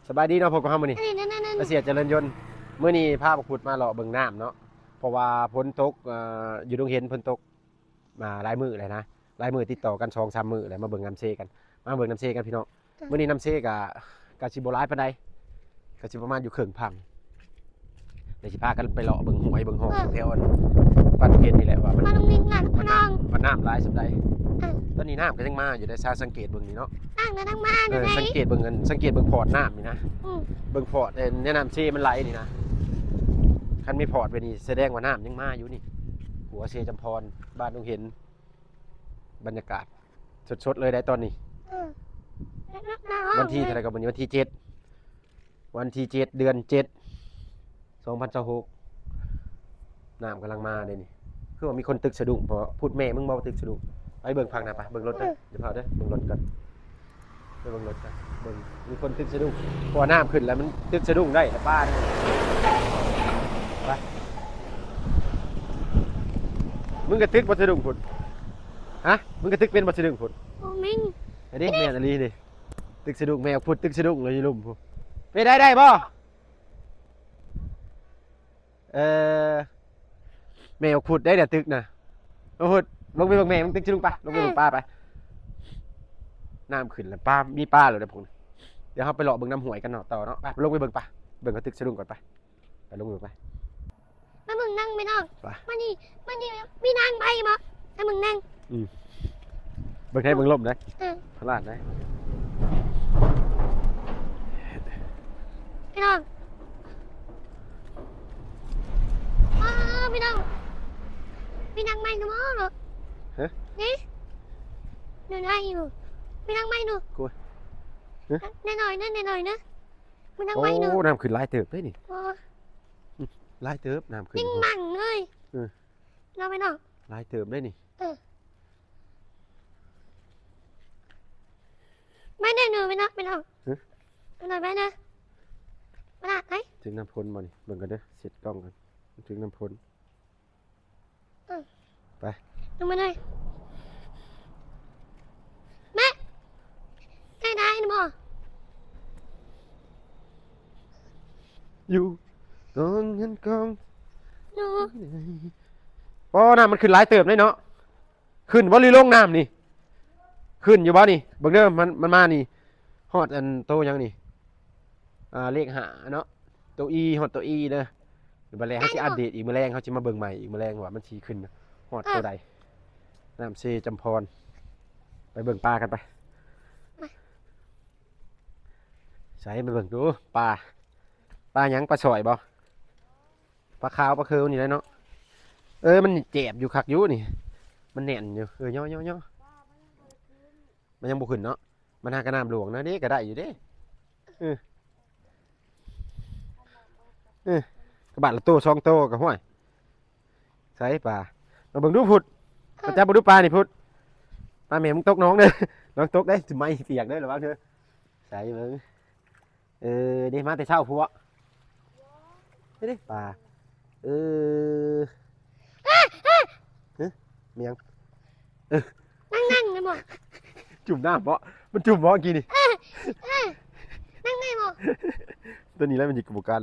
ສະບາຍດີເນາະ ພົບກັບເຮົາມື້ນີ້ ອັນນີ້ ອາເຊຍຈະເລີນຍົນ. ມື້ນີ້ພາບັກພຸດມາເລາະເບິ່ງນ້ຳເນາະ ເພາະວ່າຝົນຕົກ ເອີ ຢູ່ດົງເຫັນຝົນຕົກມາຫຼາຍມື້ແລ້ວນະ ຫຼາຍມື້ຕິດຕໍ່ກັນ ສອງສາມ ມື້ແລ້ວ. ມາເບິ່ງນ້ຳເຊກັນ ມາເບິ່ງນ້ຳເຊກັນພີ່ນ້ອງ. ເອີ ມື້ນີ້ນ້ຳເຊກະ ກະຊິບໍ່ຫຼາຍປານໃດ ກະຊິປະມານຢູ່ເຄິ່ງພັງ. ດຽວຊິພາກັນໄປເລາະເບິ່ງຫ້ວຍເບິ່ງຮ່ອງ ເອີ ແຖວອັນບ້ານເພັນນີ້ແຫຼະ ວ່າມັນ ມັນ ມັນນ້ຳຫຼາຍສ່ຳໃດ. ເອີ ຕອນນີ້ນ້ຳກໍຍັງມາຢູ່ເດ້ ຊາ ສັງເກດເບິ່ງນີ້ເນາະ ນ້ຳກໍຍັງມາຢູ່ ເອີ ເດ້. ສັງເກດເບິ່ງອັນ ສັງເກດເບິ່ງພອດນ້ຳນີ້ນະ ອືມ ເບິ່ງພອດ ເອີ ແນວນ້ຳເຊມັນໄຫຼນີ້ນະ. ຄັນມີພອດແບບນີ້ ສະແດງວ່ານ້ຳຍັງມາຢູ່ນີ້ ຂົວເຊຈຳພອນ ບ້ານດົງເຫັນ. ບັນຍາກາດສົດໆເລີຍໄດ໋ຕອນນີ້. ເອີ ວັນທີເທົ່າໃດກໍມື້ນີ້? ວັນທີເຈັດ ວັນທີເຈັດ ເດືອນເຈັດ ສອງພັນຊາວຫົກ. ນ້ຳກຳລັງມາເດ້ນີ້. ຄືວ່າມີຄົນຕຶກສະດຸ້ງ ເພາະວ່າພຸດແມ່ມຶງບໍ່ຕຶກສະດຸ້ງ. ໄປເບິ່ງພັງນະ ໄປເບິ່ງລົດເດີ. ເອີ ຢ່າພາວເດີ ເບິ່ງລົດກ່ອນ ໄປເບິ່ງລົດກ່ອນ. ເບິ່ງ ມີຄົນຕຶກສະດຸ້ງ ເພາະວ່ານ້ຳຂຶ້ນແລ້ວມັນຕຶກສະດຸ້ງໄດ້ ແຕ່ປານີ້. ໄປ ມຶງກະຕຶກບໍ່ສະດຸ້ງພຸ້ນ? ຮະ? ມຶງກະຕຶກເປັນບໍ່ສະດຸ້ງພຸ້ນ? ບໍ່ແມ່ນ ອັນນີ້ແມ່ນອີ່ຫຼີນີ້. ຕຶກສະດຸ້ງ ແມ່ບັກພຸດຕຶກສະດຸ້ງເລີຍຢູ່ລຸ່ມພຸ້ນ. ເປັນໄດ້ ໄດ້ບໍ່? ເອີ ແມ່ບັກພຸດໄດ້ນະຕຶກນະ. ບັກພຸດ ລົງໄປເບິ່ງແມ່ມຶງຕຶກສະດຸ້ງປະ ລົງໄປເບິ່ງປາໄປ. ນ້ຳຂຶ້ນແລ້ວ ປາ ມີປາແລ້ວເດ້ພວກນີ້. ດຽວເຮົາໄປເລາະເບິ່ງນ້ຳຫ້ວຍກັນເນາະ ຕໍ່ເນາະ. ໄປ ລົງໄປເບິ່ງປະ ເບິ່ງເຂົາຕຶກສະດຸ້ງກ່ອນໄປ. ໄປລົງເບິ່ງໄປ ມາເບິ່ງນັ່ງໄປນ້ອງ ໄປ ມານີ້ ມານີ້ ມີນັ່ງໄປບໍ່? ມາເບິ່ງນັ່ງ. ອືມ ເບິ່ງໃຫ້ເບິ່ງລົມໄດ໋. ເອີ ພະລາດໄດ໋ ພີ່ນ້ອງ. ອ້າ ພີ່ນ້ອງ ມີນັ່ງໃໝ່ນຳບໍ່? ຮະ? ນີ້ ໜ້ອຍໆຢູ່ ມີນັ່ງໃໝ່ນຳ. ໂອ້ຍ ຮະ? ນ້ອຍໆເດີ ນ້ອຍໆເດີ. ມັນຍັງໄວເນາະ. ໂອ້ ນ້ຳຂຶ້ນຫຼາຍເຕີບເດ້ນີ້. ໂອ້ ອືມ ຫຼາຍເຕີບ ນ້ຳຂຶ້ນ ຍັງໝັ່ງເລີຍ. ເອີ ເນາະ ໄປເນາະ ຫຼາຍເຕີບເດ້ນີ້. ເອີ ໄປເດີ ໜູ ໄປເນາະ ໄປເນາະ. ຮະ? ໄປເນາະ ໄປເດີ ໄປເນາະ ໄປ. ຖືກນ້ຳຝົນບໍ່ນີ້? ເບິ່ງກ່ອນເດີ ເຊັດກ້ອງກ່ອນ ຖືກນ້ຳຝົນ. ເອີ ໄປ ລົງມາເລີຍ ແມ່ ໄດ້ ໄດ້ນະບໍ່? ຢູ່ ກອງເງິນກອງ ໂອ້ ນ້ຳມັນຂຶ້ນຫຼາຍເຕີບເດ້ເນາະ. ຂຶ້ນບໍ່ ຫຼື ລົງນ້ຳນີ້? ຂຶ້ນຢູ່ບໍ່ນີ້? ເບິ່ງເດີ ມັນ ມັນມານີ້ ຮອດອັນໂຕຫຍັງນີ້? ອ່າ ເລກຫ້າເນາະ ໂຕ E ຮອດໂຕ E ເດີ. ມື້ແລງເຮົາຊິອັບເດດອີກ ມື້ແລງເຮົາຊິມາເບິ່ງໃໝ່ອີກ ມື້ແລງວ່າມັນຊິຂຶ້ນຮອດໂຕໃດ. ນ້ຳເຊຈຳພອນ ໄປເບິ່ງປາກັນໄປ. ໄປ ໃສ ໄປເບິ່ງດູ ປາ ປາຫຍັງ? ປາສອຍບໍ່? ປາຂາວປາເຄີວນີ້ແຫຼະເນາະ. ເອີ ມັນແຈບຢູ່ ຄັກຢູ່ນີ້ ມັນແໜ້ນຢູ່. ເອີ ຍໍໆໆ ມັນຍັງບໍ່ຂຶ້ນເນາະ. ມັນຫາກະນ້ຳຫຼວງນະເດ້ ກະໄດ້ຢູ່ເດ້. ເອີ ເອີ ກະບາດລະໂຕສອງໂຕກະ ຫ້ວຍ ໃສປາ? ມາເບິ່ງດູພຸດ ມາຈັບເບິ່ງດູປານີ້ພຸດ. ປາແມ່ມຶງຕົກໜອງເດີ ລະວັງຕົກເດ້ ຊິໄໝ້ປຽກເດີ ລະວັງເດີ. ໃສເບິ່ງ ເອີ ເດ້ ມາແຕ່ເຊົ້າພຸ້ນ. ເດ້ ປາ ເອີ ຮະ ແມ່ນຫຍັງ? ເອີ ນັ່ງໆ ແມ່ນບໍ່? ຈຸ່ມນ້ຳບໍ່? ມັນຈຸ່ມບໍ່ກີ້ນີ້? ເອີ ເອີ ນັ່ງໄດ້ບໍ່? ໂຕນີ້ແຫຼະມັນຊິກະບໍ່ກັນ.